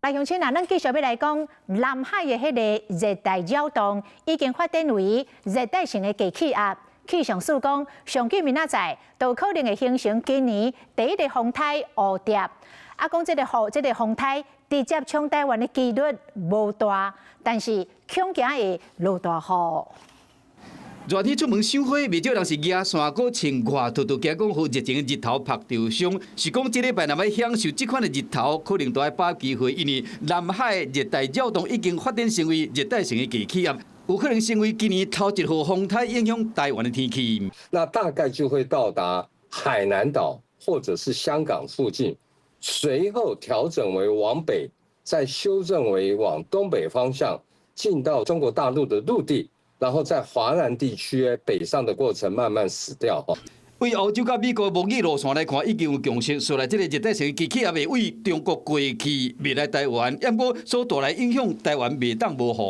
來鄉親啊，咱繼續欲來講，南海的彼个熱帶擾動已經發展為熱帶性的低氣壓。氣象署講，上緊明仔載都可能會形成今年第一个風颱蝴蝶。啊，講這个雨，這个風颱直接衝台灣的幾率無大，但是恐驚會落大雨。熱天出門賞花，袂少人是舉傘，閣穿外套，都驚講予熱情的日頭曝著傷。是講這禮拜若欲享受這款的日頭，可能都愛把握機會，因為南海熱帶擾動已經發展成為熱帶性的低氣壓，有可能成為今年頭一號風颱，影響台灣的天氣。那大概就會到達海南島或者是香港附近，隨後調整為往北，再修正為往東北方向，進到中國大陸的陸地。然後在華南地區北上的過程慢慢死掉。對歐洲佮美國貿易路線來看，已經有共識，說來這个熱帶性低氣壓會對中國過去，袂來台灣，毋過所帶來影響，台灣袂當無防。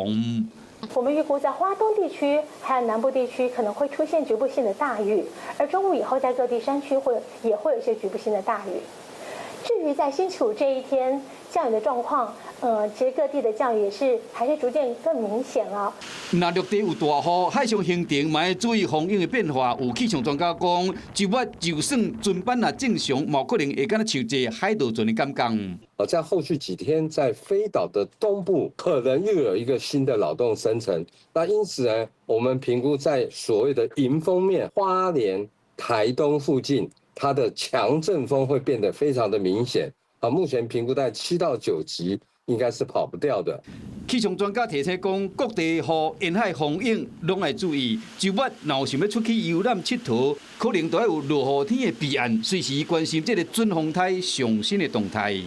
我們預估在花東地區還有南部地區可能會出現局部性的大雨，而中午以後在各地山區會也會有一些局部性的大雨。至於在星期五這一天降雨的狀況，其實各地的降雨也是還是逐漸更明顯了。若陸地有大雨，海上行程嘛愛注意風湧的變化。有氣象專家講，週末就算船班若正常，嘛可能會敢若像坐海盜船的感覺。在後續幾天，在飛島的東部可能又有一個新的擾動生成。那因此呢，我們評估在所謂的迎風面，花蓮、台東附近，它的強陣風會變得非常的明顯。啊，目前評估在7到9級，應該是跑不掉的。氣象專家提醒講，各地雨、沿海風湧攏愛注意。週末若有想欲出去遊覽𨑨迌，可能都愛有落雨天的備案，隨時關心這个準風颱上新的動態。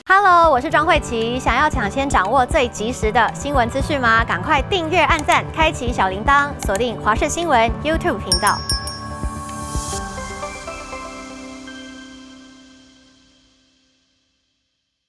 Hello，我是莊慧琪。想要搶先掌握最及時的新聞資訊嗎？趕快訂閱、按讚、開啟小鈴鐺，鎖定華視新聞 YouTube 頻道。